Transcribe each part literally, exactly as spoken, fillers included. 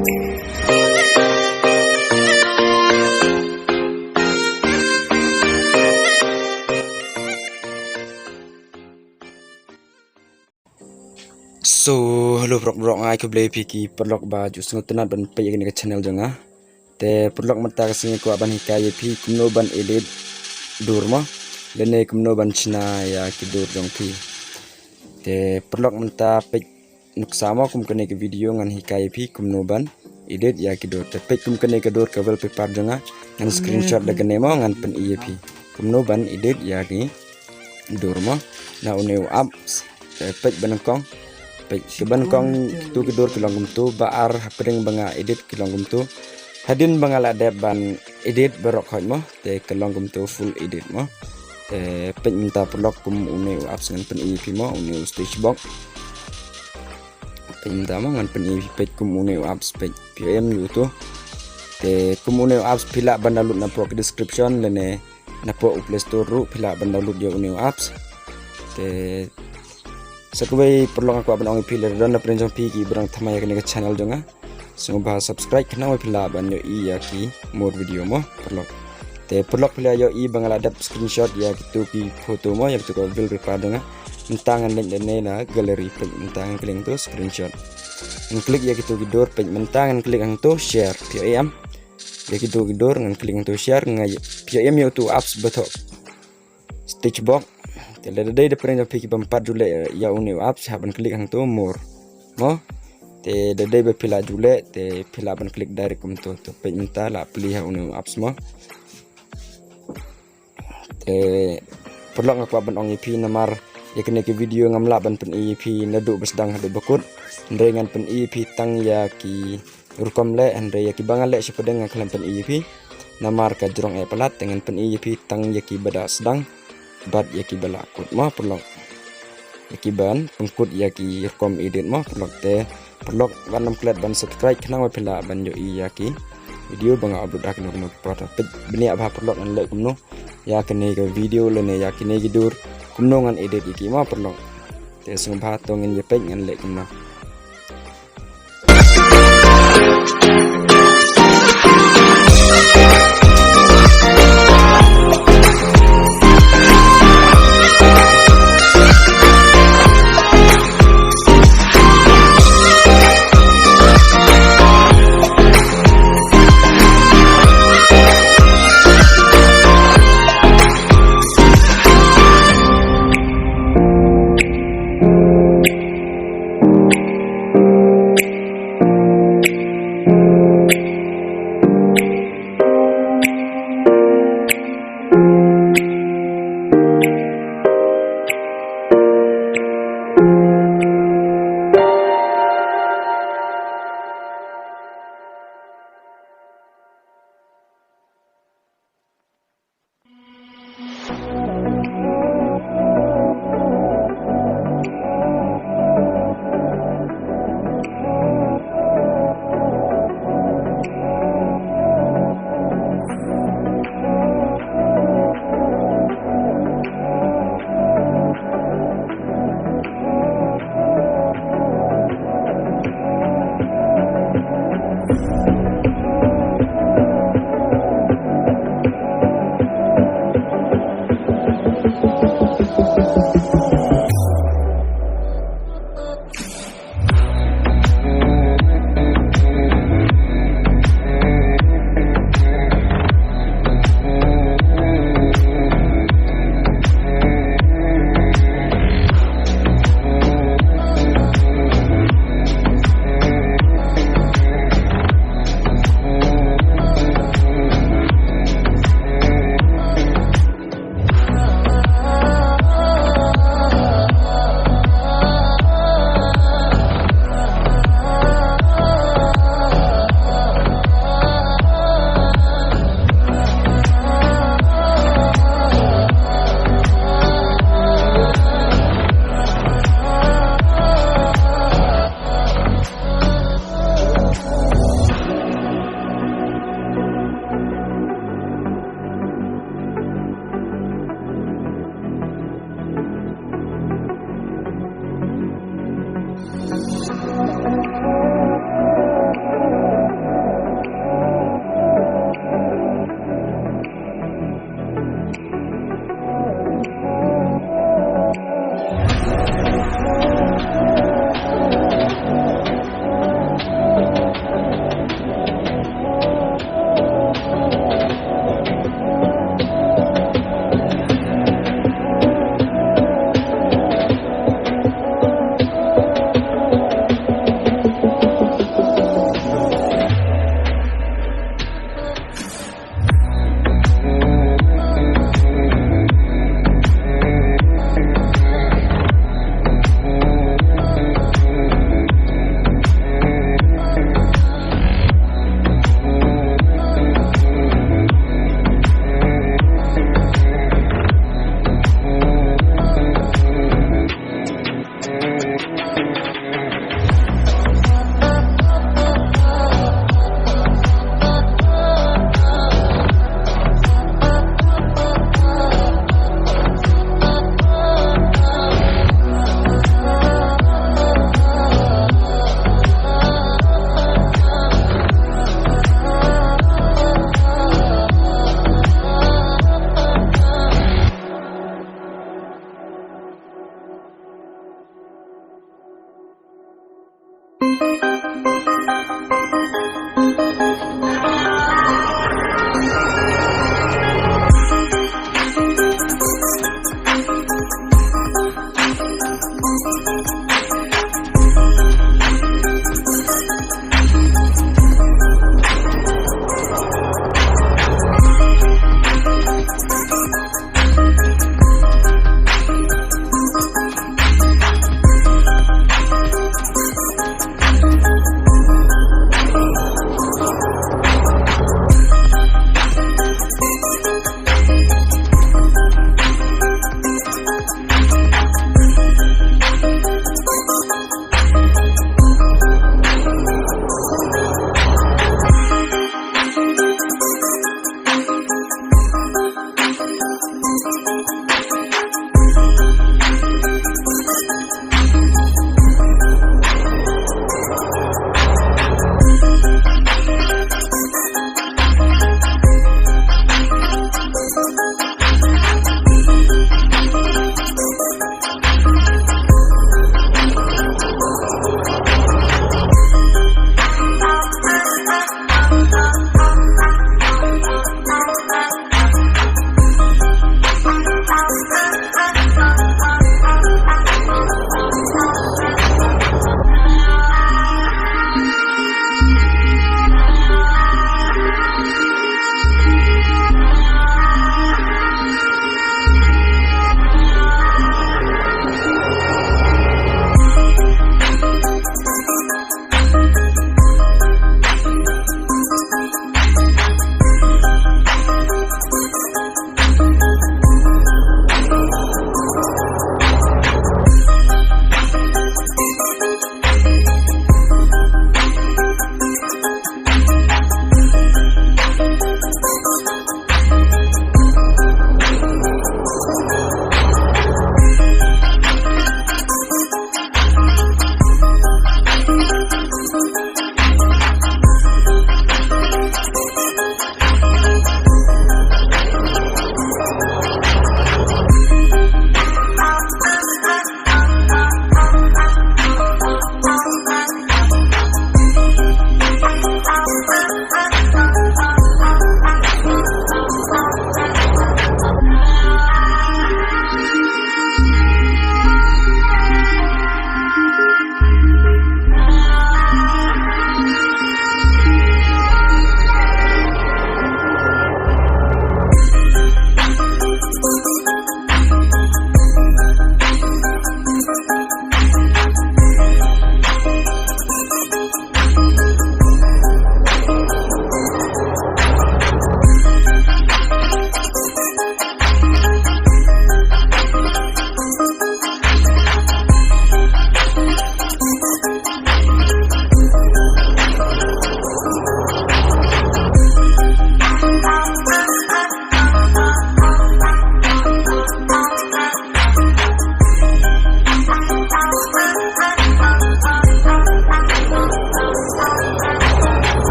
So, hello paralok, paralok, nga ai khublei phi ki paralok ba ju sngewtynnat ban peit ïa kane ka channel jong nga. Te paralok, mynta ka sngi kwah ban hikai ïa phi kumno ban edit dur mo, lane kumno ban shna ïa ki dur jong phi. Te paralok, mynta peit nuksa mo, kum kane ka video ngan hikai ïa phi kumno ban edit ïa ki dur. Te peit kum kane ka dur ka wallpaper jong nga, ngan screenshot da kane mo, ngan pyni ïa phi kumno ban edit ïa ki dur mo na une u apps. Te peit ba nyngkong, peit ki ba nyngkong, kitu ki dur ki long kumtu, ba ar hapdeng ba nga edit ki long kumtu. Hadien ba nga la dep ban edit baroh khoit mo, te ka long kumtu full edit mo. Te peit mynta paralok kum une u apps ngan pyni ïa phi mo, une u Sketchbook. Peit mynta mo, ngan pyni ïa phi, peit kum une u apps, peit phi ïoh em ïa utu. Te kum une u apps phi lah ban download napoh ka description lane napoh u Play Store ruh phi lah ban download ïa une u apps. Te sa kawei paralok, nga kwah ban ong ïa phi, lada don na pdeng jong phi ki ba dang thymmai ïa kane ka channel jong nga, sngewbha subscribe khnang ba phi lah ban ïohi ïa ki more video mo paralok. Te paralok, phi lah ïohi ba nga la dep screenshot ïa kitu ki photo mo, ïa kitu ka wallpaper jong nga. Mynta ngan leit lane na gallery, peit mynta ngan click hangtu screenshot. Ngan click ïa kitu ki dur, peit mynta ngan click hangtu share, phi ïoh em. Ïa kitu ki dur ngan click hangtu share, nga ïa, phi ïoh em ïa utu apps ba thoh Sketchbook. Te lada dei da pdeng jong phi ki bym pat ju leh ïa une u apps, hap ban click hangtu more mo. Te da dei ba phi la ju leh te phi lah ban click direct kumtu. Te peit mynta la plie ha une u apps mo. Te paralok, nga kwah ban ong ïa phi, namar ïa kane ka video ngam lah ban pyni ïa phi naduh ba sdang haduh ba kut. Hynrei ngan pyni ïa phi tang ïa ki rukom leh, hynrei ïa ki ba nga leh shapdeng nga khlem pyni ïa phi. Namar ka jrong eh palat, te ngan pyni ïa phi tang ïa ki ba da sdang bad ïa ki ba la kut mo paralok. Ïa ki ban pynkut ïa ki rukom edit mo paralok. Te paralok, wat nym klet ban subscribe khnang ba phi lah ban ïohi ïa ki video ba nga upload ha kino kino ki por. Peit bniah bha paralok, ngan leh kumno ïa kane ka video lane ïa kine ki dur, kumno ngan edit ïa ki mo paralok. Te sngewbha to ngin ïa peit ngan leh kumno.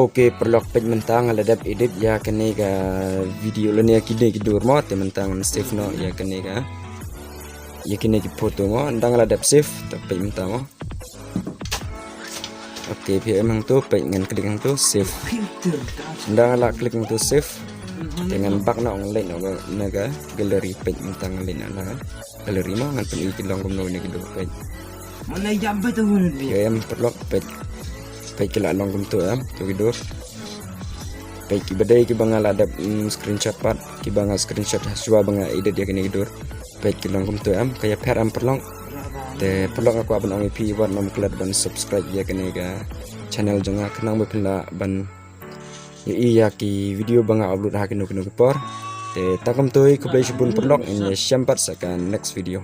Ok paralok, peit mynta nga la dep edit ïa kane ka video lane ïa kine ki dur mo, te mynta ngan save noh ïa kane ka, ïa kine ki photo mo. Ynda nga la dep save, te peit mynta mo. Ok, phi em hangto, peit ngan click hangto save. Ynda nga la click hangto save, te ngan back noh, ngan leit noh na ka gallery. Peit mynta ngan leit noh na ka gallery mo, ngan pyni ki long kumno ïa kine ki dur. Peit. Mana jam betul. Phi em paralok, peit. Peit ki la long kumto em, to ki dur. Peit kiba dei kiba nga la dep, mm, screenshot pat, kiba nga screenshot shuwa ba nga edit ïa kine ki dur. Peit ki long kumto em, ka ïapher em paralok. Te paralok, nga kwah ban ong ïa phi wat nym klet ban subscribe ïa kane ka channel jong nga, khnang ba phin lah ban ïohi ïa ki video ba nga upload ha kino kino ki por. Te tang kumto hi, khublei shibun paralok, ngin ïashem pat sa ka next video.